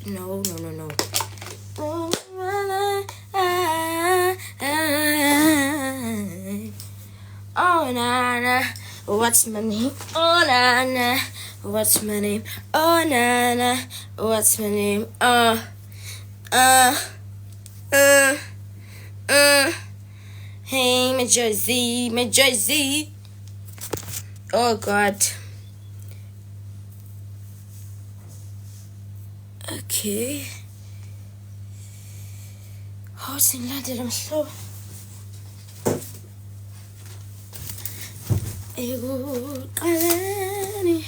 No, no, no, no. Oh na na, what's my name? Oh na na, what's my name? Oh na na, what's my name? Uh, uh, uh. Hey, my Jersey, my Jersey. Oh God. Okay. Oh, singilandela mhlobo. Ekuqaleni.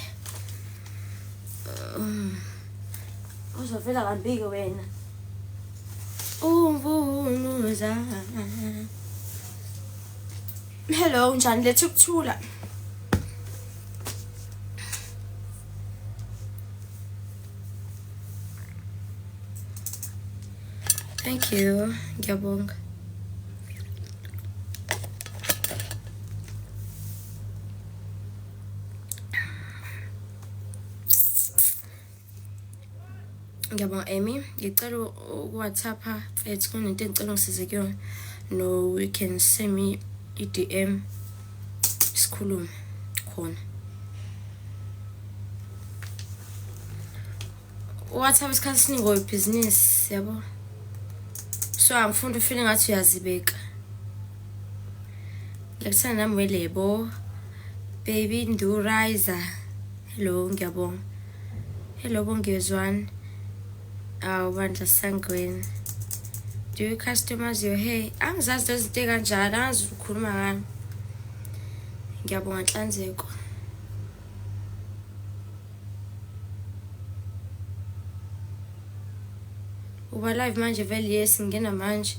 Uzovela kambi-ke wena. Umvunuza. Hello, unjani? Letha ukuthula. Thank you. Ngiyabonga. Ngiyabonga Amy. Ngicela uku-WhatsApp mfethu kunento engicela ungisize kuyona. No, you can send me i-DM sikhulume khona. WhatsApp isikhathi esiningi oyibhizinisi yabo. So angifuni ufile ngathi uyazibeka. Ngiyakuthanda nami welebo. Baby Ndurizer. Hello, ngiyabonga. Hello Bongezwani. Awu bandla sangweni. Do you customize your hair? Angizazi lezi zinto kanjalo, angazi ukukhuluma ngani. Ngiyabonga Nhlanzeko. Uba live manje vele yes ngingena manje.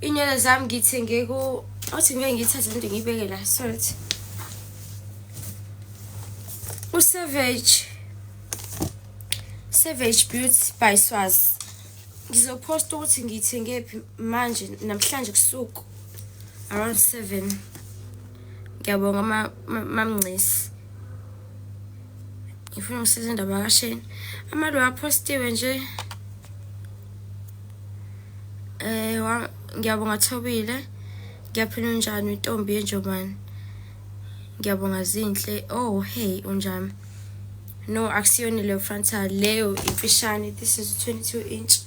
Inywele zami ngithenge ku othi ngeke ngiyithathe into ngiyibeke la sorry. USavage Savage Beauty by Swazi. Ngizophosta ukuthi ngiyithenge phi manje namhlanje kusuku around 7. Ngiyabonga mamncisi. Ngifuna ukusiza indaba kaShane. Amalo aphostiwe nje. Ngiyabonga Thobile. Ngiyaphila unjani intombi yenjomani? Ngiyabonga Zinhle. Oh hey unjani? No, akusiyona leyo frontal, leyo imfishane. This is 22 inch.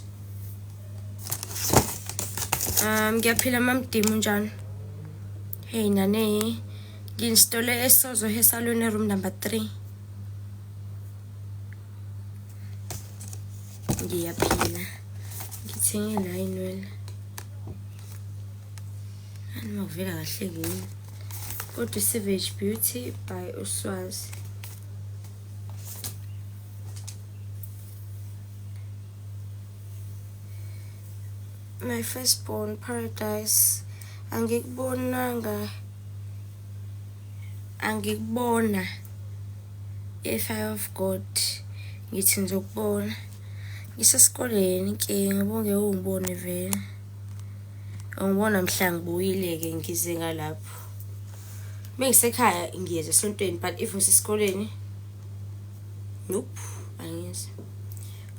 Ngiyaphila mamdimu unjani? Hey nane. Ngi-installe eSozo Hair Salon room number 3. Ngiyaphila. Ngithenge la inwele. Anima kuvela kahle kimi. Kodwa Savage Beauty by Uswazi. My firstborn paradise. Angikubonanga. Angikubona. If I of God. Ngithi ngizokubona. Ngisesikoleni inkinga ubonge ungibone vele. Ungibona mhla ngibuyile ke ngize ngalapho. Mengisekhaya ngiyeza esontweni but if ngisesikoleni nope angizi.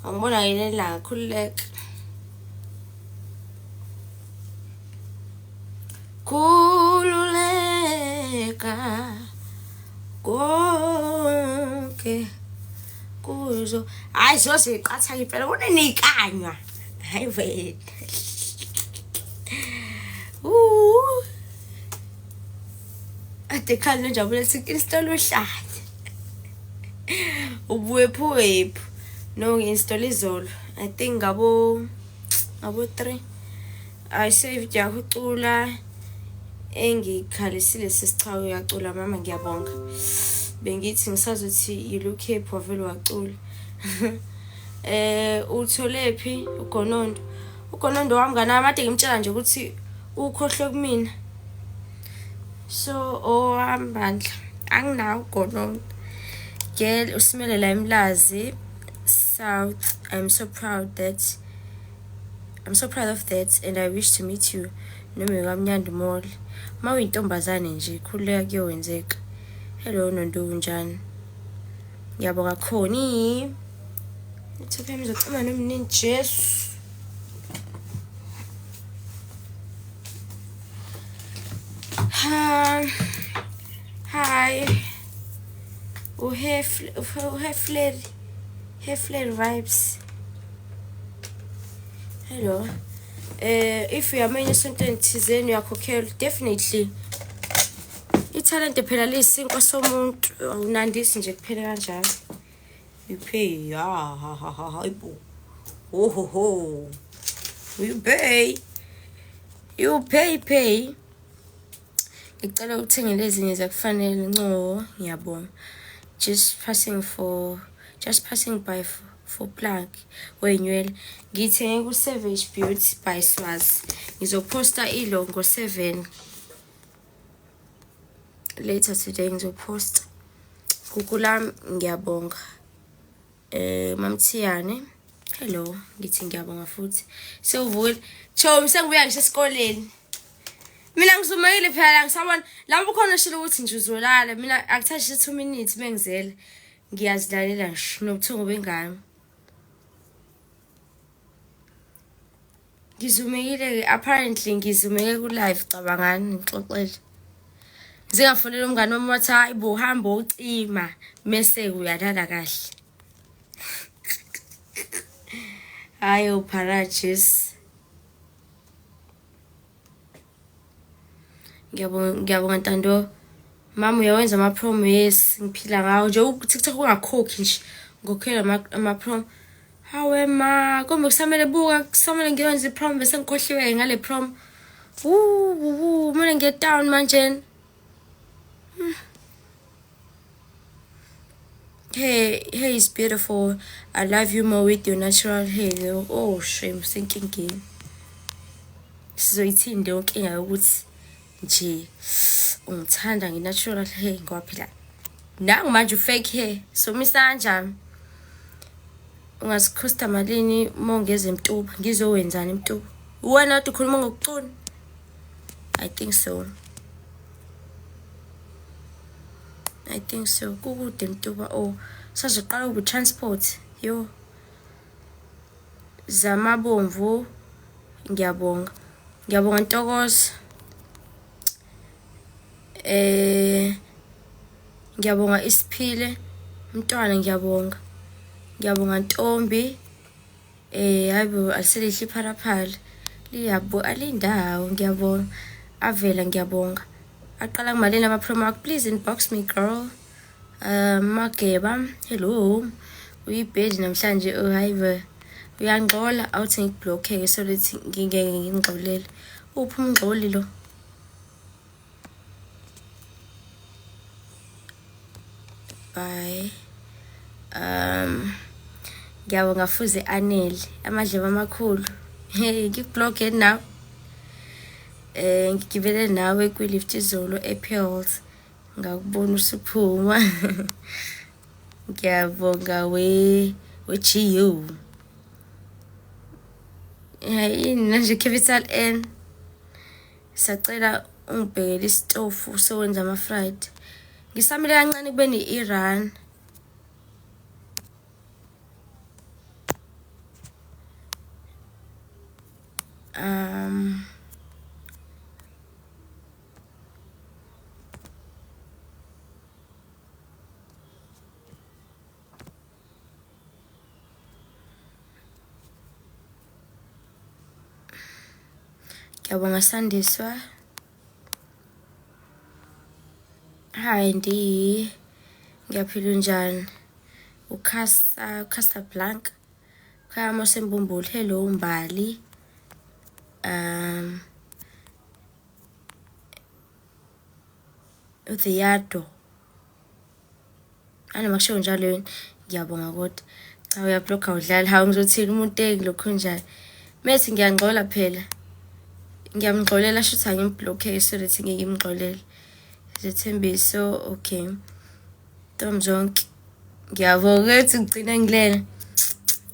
Angibona yini la khululeka. Khululeka konke kuzo. Hayi zoziqatha impela kunenikanywa. Hayi wena. Ade khali nonjabulo ethi install uhlanya. Ubuwephu wephu. No ngi-install izolo. I think ngabo 3. I saved yakho ucula engikhalisile sisichawe uyacula mama ngiyabonga. Bengithi ngisazothi you look happy wavele wacula. Uthole phi ugonondo? Ugonondo wami ngane wami ade ngimtshela nje ukuthi ukhohlwe kumina. So owami bandla anginawo ugonondo. Girl usimele la eMlazi South. I'm so proud of that and I wish to meet you. Noma kamnyandi mall. Mawuyintombazane nje khululeka kuyowenzeka. Hello Nondu unjani? Ngiyabonga Khoni. Laptop yami izocima noma nini Jesu. Ha. Hi. Uhefleri. Hefleri vibes. Hello. If uyamenye esontweni thizeni uyakhokhelwa definitely. Ithalente phela liyisinkwa somuntu awunandisi nje kuphela kanjalo. You pay ya ha ha ha hayibo. Ho ho ho. You pay. You pay pay. Ngicela uthenge ezinye zakufanele nco ngiyabonga. Just passing by for plug weynywele. Ngithenge ku Savage Beauty by Swazi. Ngizophosta ilo ngo 7 later today ngizophosta. Gugu lami ngiyabonga. Mamthiyane. Hello, ngithi ngiyabonga futhi. Sewuvukile. Chomi sengibuya ngisho esikoleni. Mina ngizumekile phela la ngisabona lapho khona shilo ukuthi nje uzolala mina akuthathi 2 minutes mengizele ngiyazilalela nje nobuthongo bengane. Ngizumekile apparently ngizumeke ku live cabangani ngixoxele. Ngingafonela umngane wami wathi hayi bo hamba ucima mese uyalala kahle. Hayi uParajis. Ngiyabonga ngiyabonga Ntando. Mama uyawenza ama promo yes ngiphila ngawo nje uTikTok ungakhokhi nje ngokhokhela ama promo. Hawe ma kumbe kusamele buka kusamele ngiyenze i-promo bese ngikhohliwe ngale promo. Woo kumele ngiye town manje. Hey, hey is beautiful. I love you more with your natural hair. Oh shame senkingeni. Sizoyithini leyo nkinga yokuthi nje ungithanda nge-natural hair ngoba phela nangu manje u-fake hair somisa kanjani? Ungasikhosta malini uma ungeza eMtuba? Ngizowenzani eMtuba? Uwena kade ukhuluma ngokucula? I think so. I think so. Kukude eMtuba oh sazoqala ubu-transport yo. Zamabomvu ngiyabonga. Ngiyabonga Ntokozo. Ngiyabonga Isiphile mntwana ngiyabonga. Ngiyabonga Ntombi. Hayibo aliselihle iphalaphala. Liyabo alindawo ngiyabonga. Avela ngiyabonga. Aqala kumalini ama promo akho? Please inbox me girl. Mageba, hello. Uyibhedi namhlanje oh hayibo. Uyangxola awuthi ngikublockeke so lethi ngingeke ngingxolele. Uphi umngxoli lo? Bye. Ngiyabonga Fuze Anele amadlebe amakhulu. Hey ngikublock now. Ngigibele nawe kwi-lift izolo ePearls. Ngakubona usuphuma. Ngiyabonga we GU. Yini nje capital N. Sacela ungibhekele isitofu sowenza ama-fried. Ngisamile kancane kube ne-Iran. Ngiyabonga Sandiswa. Hi Ndi. Ngiyaphila unjani? Ukhasa Casablanca. Khaya Mosembumbulu. Hello Mbali. uThiyado. Anoma kushiwo njalo yini? Ngiyabonga kodwa. Cha uyablock awudlali. Hawu ngizothini umuntu engilokhu njani? Methi ngiyangxola phela. Ngiyamngxolela shuthi angimblockhe so that ngeke ngimngxolele. Zethembiso okay. Ntombi zonke. Ngiyabonga ukuthi ngigcine ngilele.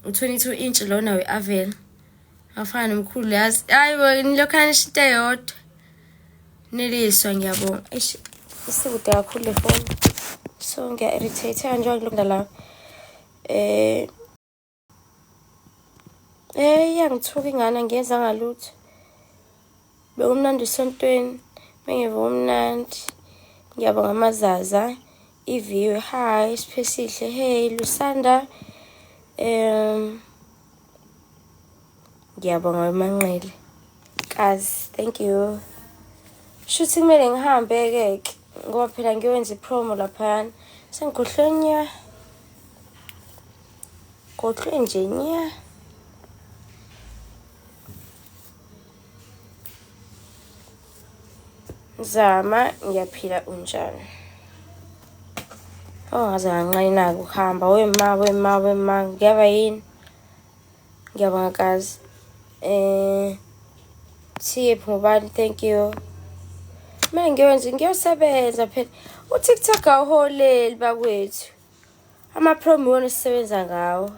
U22 inch lona we-Avela. Afana nomkhulu yazi. Hayi bo nilokhu anisho into eyodwa. Neliswa ngiyabonga. Eish isikude kakhulu le phone. So ngiya-irritate njengoba ngilokhu la. Eh iyangithuka ingane angiyenzanga lutho. Bekumnandi esontweni, bengiva umnandi. Ngiyabonga amazaza. Iviwe, hi, Siphesihle, hey Lusanda. Ngiyabonga wemanqele. Kazi, thank you. Shuthi kumele ngihambe ke ke ngoba phela ngiyowenza ipromo laphayana. Sengikhohlwe nya. Khohlwe nje nya. Zama, ngiyaphila unjani? Oh, ngaze nganqena ukuhamba. Wema, wema, wema. Ngiyaba yini? Ngiyabonga kazi. Eh Tip ngubani thank you. Mina ngiyowenza ngiyosebenza phela. UTikTok awuholeli bakwethu. Ama-promo iwona esisebenza ngawo.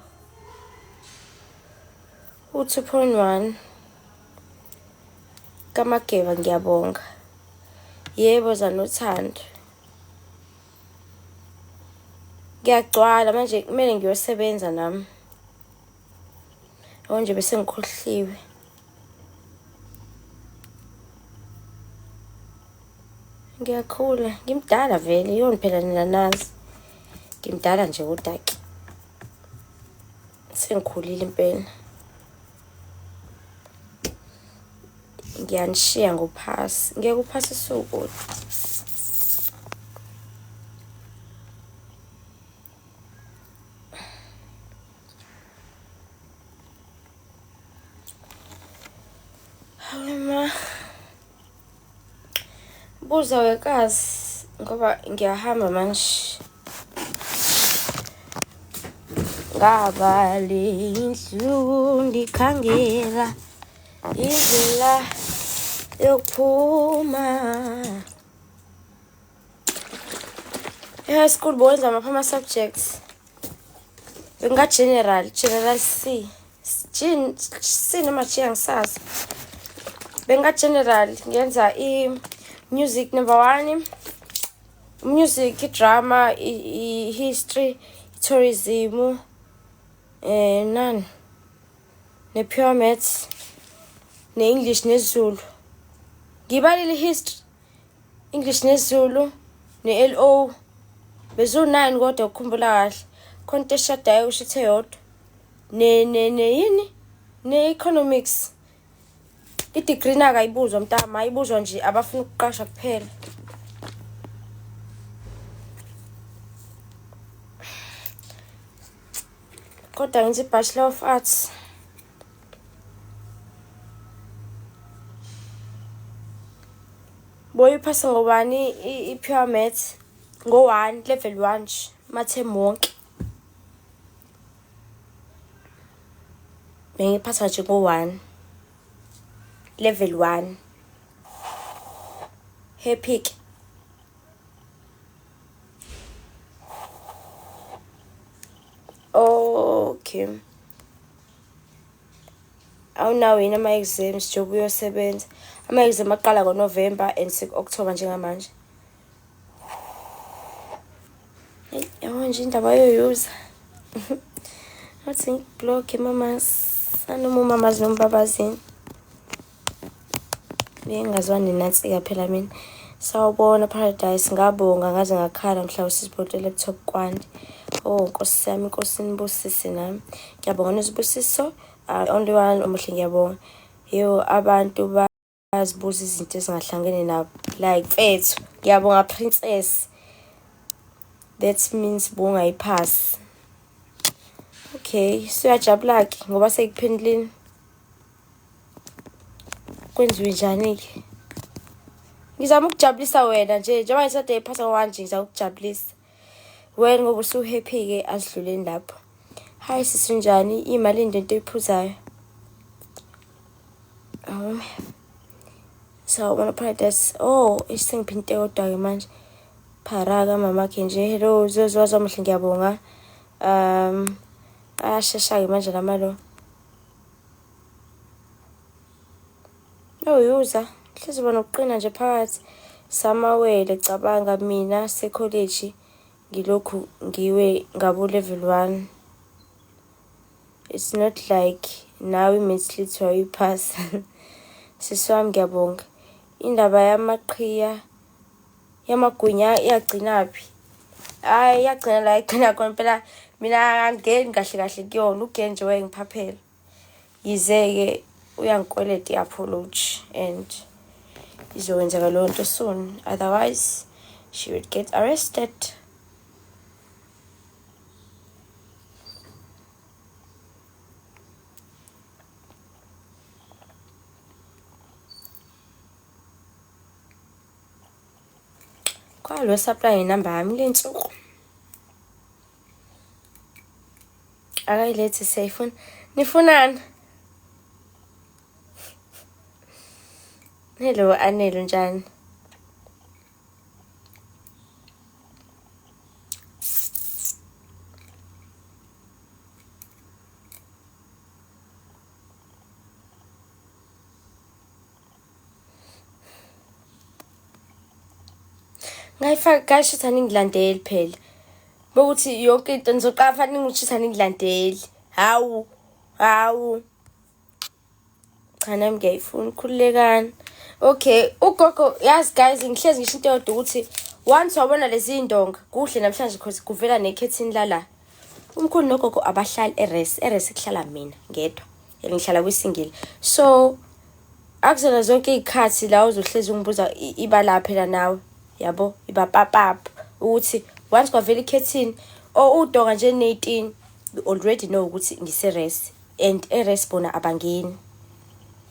U-2.1 kaMageba ngiyabonga. Yebo Zanothando. Ngiyagcwala manje kumele ngiyosebenza nami. Yabo nje bese ngikhohliwe. Ngiyakhula, ngimdala vele, yoni phela nina nazi. Ngimdala nje kodwa ke. Sengikhulile impela. Ngiyanishiya ngophasi. Ngeke uphase usuku. Hawe ma. Buza wekazi ngoba ngiyahamba manje. Ngabale indlu ndikhangela indlela yokuphuma. E-high school bowenza amaphi ama-subjects? Benga-general, general C. G, C noma G angisazi. Benga-general ngenza i-music number one, music, i-drama, i-history, i-tourism, eh nani, ne-pure maths, ne-English nesiZulu. Ngibalile i-history. English nesiZulu ne-LO beziwu-9 kodwa ukukhumbula kahle khona into eshadayo kusho ithe yodwa ne ne ne yini ne-economics i-degree naka ayibuzwa mntama ayibuzwa nje abafuna ukuqasha kuphela kodwa ngenza i-bachelor of arts. Boyiphasa ngobani i-pure maths? Ngo-one, level one nje, mathemu wonke. Bengiphatha nje ngo-one, level one. Happy ke. Okay. Awunawo yini ama-exams njengoba uyosebenza? Ama-exam aqala ngoNovember and siku-October njengamanje. Eyi, yabo nje indaba yoyuza. Wathi ngikubhlokhe mamas. Anoma umamazi noma ubabazini. Bengingazwani nenansika phela mina. Sawubona Paradise, ngabonga ngaze ngakhala mhla usizibhote laptop kwandi. Oh Nkosi yami, Nkosi nibusise nami. Ngiyabonga nozibusiso. Only one omuhle ngiyabonga. Yo abantu bazibuza izinto ezingahlangene nabo. Like mfethu, ngiyabonga princess. That means bungayiphasi. Okay, suyajabula ke ngoba sekuphendulile. Kwenziwe njani-ke? Ngizama ukujabulisa wena nje njengoba ngisade iphasa kwanje ngizama ukujabulisa wena ngoba usu-happy-ke asidluleni lapho. Hayi sisi unjani? Imali into into oyiphuzayo. Awume. Sawubona Paradise. Oh, isengiphinte kodwa-ke manje. Phara mamakhe nje. Hello, Zozo wazomuhle ngiyabonga. Ayashesha-ke manje lamalo. Uyuza hlezi bona ukuqina nje phakathi samawele cabanga mina sekholeji ngilokhu ngiwe ngabo level 1. It's not like Nawe i-matric wawuyiphasa. Sisi wami ngiyabonga. Indaba yamaqhiya yamagwinya yagcinaphi? Hayi yagcina la igcina khona phela mina angingeni kahle kahle kuyona uGenje wayengiphaphela. Yize-ke uyangikweleta i-apology and izokwenzeka leyo nto soon otherwise she would get arrested. Kwalo supply inamba yami le nsuku. Akayilethi siyayifuna. Nifunani? Hello Anele unjani? Ngayifaka gashitha ningilandeli phela. Bokuthi yonke into nizoqala fanele ningishitha ningilandeli. Hawu, hawu. Cha nami ngiyayifuna khululekani. Okay, ugogo yazi guys ngihlezi ngisho into eyodwa ukuthi once wabona lezi ndonga kuhle namhlanje cause kuvela nekhethini lala. Umkhulu nogogo abahlali eres, eres kuhlala mina ngedwa. Ngihlala kwisingile. So akuzona zonke iy'khathi la uzohlezi ungibuza iba la phela nawe yabo iba papap ukuthi once kwavela ikhethini or udonga nje 18 you already know ukuthi ngise-res and e-res bona abangeni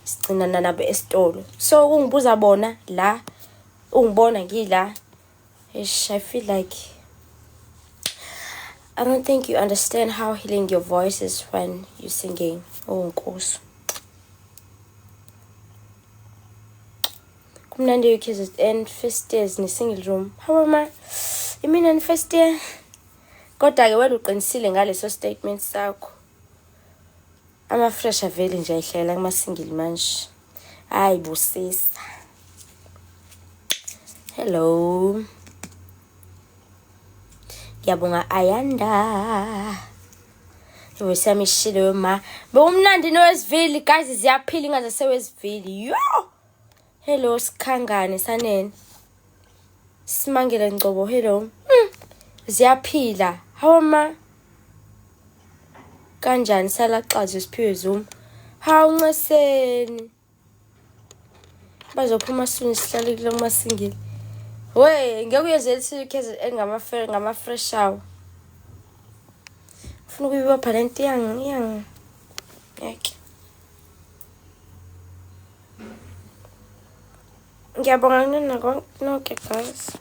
sigcinana nabo esitolo so ungibuza bona la ungibona ngila Eish, I feel like I don't think you understand how healing your voice is when you're singing. Oh, Nkosi. Kumnandi UKZN first years ne-single room. Hawu ma, imina ni first year. Kodwa-ke wena uqinisile ngaleso statement sakho. Ama-fresh avele nje ayihlela kuma-single manje. Hayi busisa. Hello. Ngiyabonga Ayanda. Ivoice yami ishile ma. Bekumnandi noWestville guys ziyaphila ingaze seWestville. Yo! Hello sikhangane sanene. Simangele Ngcobo hello. Ziyaphila. Hawu ma. Kanjani salaxazwe siphiwe Zuma. Hawu nceseni. Bazophuma soon sihlale kule masingile. We ngeke uyenzele ukuthi KZN ngama ngama fresh shower. Ufuna ukuyibopha lento iyang iyang. Ngeke. Ngiyabonga kunina nonke guys.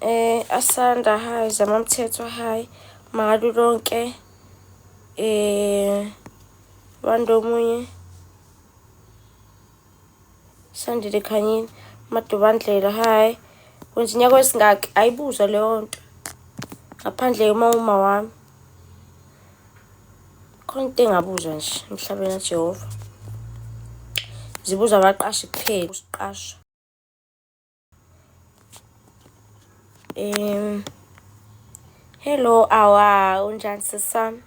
Eh Asanda hi, Zama Mthetho hi, Makalulonke eh Wando omunye Sandile Khanyile Madubandlela hi. Wenza unyaka wesingaki? Ayibuzwa leyo nto. Ngaphandle uma uma wami. Khona into engabuzwa nje emhlabeni kaJehova. Zibuzwa abaqashi kuphela usiqasha. Hello awa unjani sisami?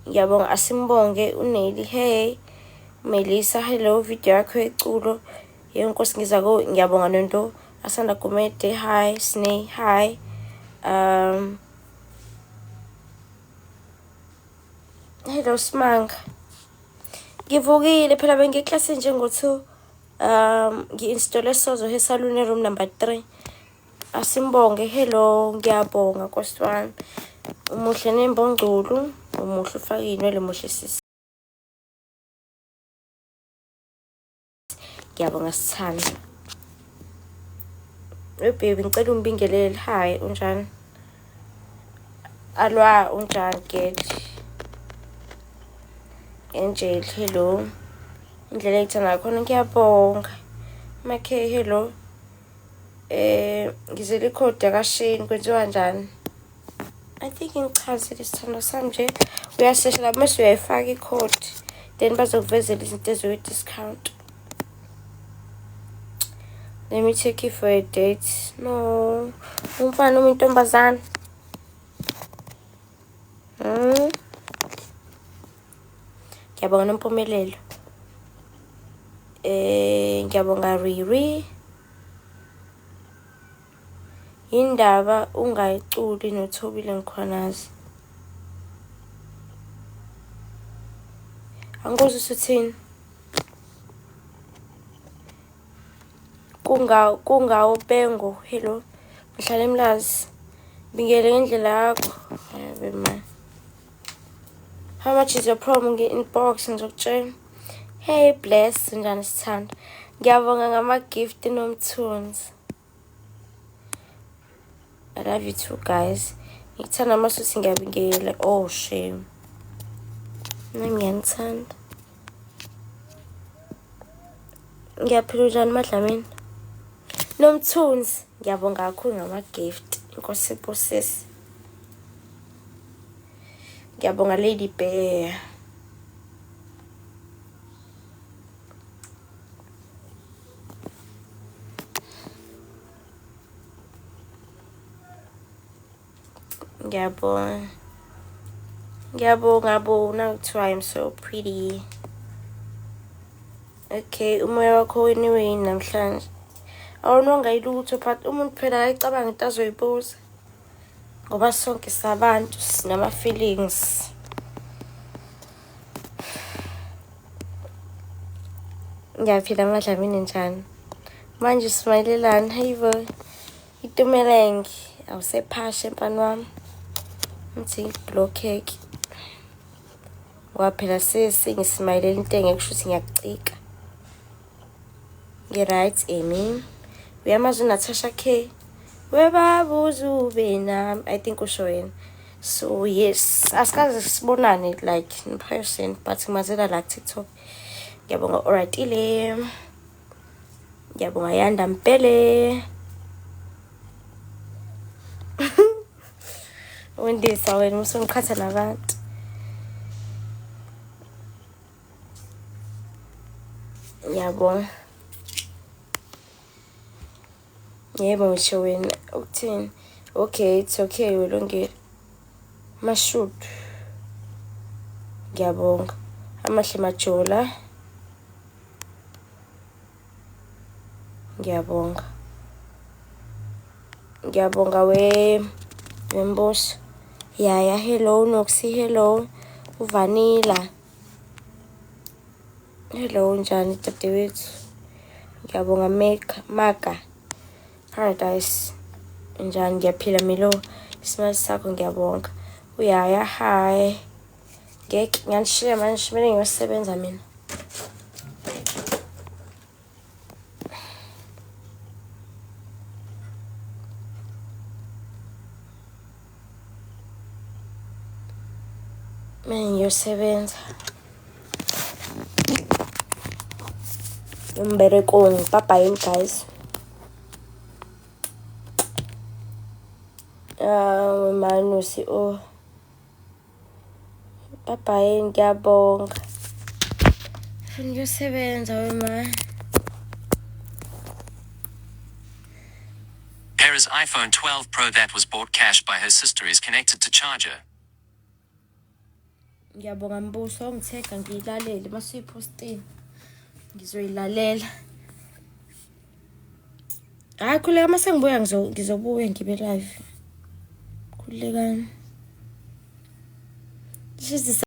Ngiyabonga asimbonge uNeli hey Melissa hello video yakho yeculo yenkosi ngiza ko ngiyabonga nento Asanda Gumede hi Snay hi hello Smanga ngivukile phela bengiklasini njengo-2 ngi-installe sozo esaluni room number 3 asimbonge hello ngiyabonga nkosi wami umuhle nembongculu umuhle ufake iy'nwele muhle sisi ngiyabonga sithando we baby ngicela ungibingelele hi unjani alwa unjani girl Angel hello indlela engithanda khona ngiyabonga makhe hello eh ngizele ikhodi yakashane kwenziwa kanjani I think ngichazile isithando sami nje uyasesha lapho mase uyayifaka ikhodi then bazokuvezela izinto eziwu-discount let me take you for a date no umfana noma intombazane hmm? Ngiyabonga Nompumelelo. Ngiyabonga Riri. Yindaba ungayiculi noThobile Mkhwanazi? Angikuzwa usuthini. Kungawo Bengo, hello. Ngihlala eMlazi. Bingele ngendlela yakho. Ave ma. How much is your promo? Ngi-inbox ngizokutshela. Hey Bless, njani sithanda? Ngiyabonga ngama-gift nomthunzi. I love you too guys. Ngikuthanda masuthi ngiyabingela. Oh shame. Nami ngiyanithanda. Ngiyaphila njani Madlamini? Nomthunzi, ngiyabonga kakhulu ngama-gift. Inkosi ibusise. Ngiyabonga Lady Bear. Ngiyabonga. Ngiyabonga bo, now kuthiwa I'm so pretty. Okay, umoya wakho weniwe yini namhlanje? Awunonga ilutho but umuntu phela akayicabanga into azoyibuza. Ngoba sonke sabantu sinama feelings. Ngiyaphila Madlamini njani? Manje usimayelelani? Hayibo. Itumeleng awusephashe mfana wami. Ngithi ngiblockeke. Ngoba phela sengisimayilela into engeke kusho ukuthi ngiyakucika. Ngi-right Amy. Uyamazi uNatasha K? Webabuza ube nami. I think usho yena. So yes, asikaze sibonane like in person but ngimazela la TikTok. Ngiyabonga Oratile. Ngiyabonga Yanda Mpele. Wendisa wena usungiqhatha nabantu. Ngiyabonga. Yebo ngisho wena ukuthini? Okay, it's okay ulungile. Mashudu. Ngiyabonga. Amahle Majola. Ngiyabonga. Ngiyabonga we wembuso. Yaya hello Noxy hello. Uvanilla. Hello njani dadewethu? Ngiyabonga Meka Maka Paradise. Njani ngiyaphila Milo. Isimali sakho ngiyabonga. Uyaya hi. Ngeke ngiyanishiya manje kumele ngiyosebenza mina. Mina ngiyosebenza. Umberekong. Bye bye guys. Manusi oh. Bye bye ngiyabonga. Funa ukuyosebenza wema. Hera's iPhone 12 Pro that was bought cash by her sister is connected to charger. Ngiyabonga Mbuso ungithega ngiyilalele masuyiphostile. Ngizoyilalela. Hayi khuleka mase ngibuya ngizobuya ngibe live. Khulekani. This is the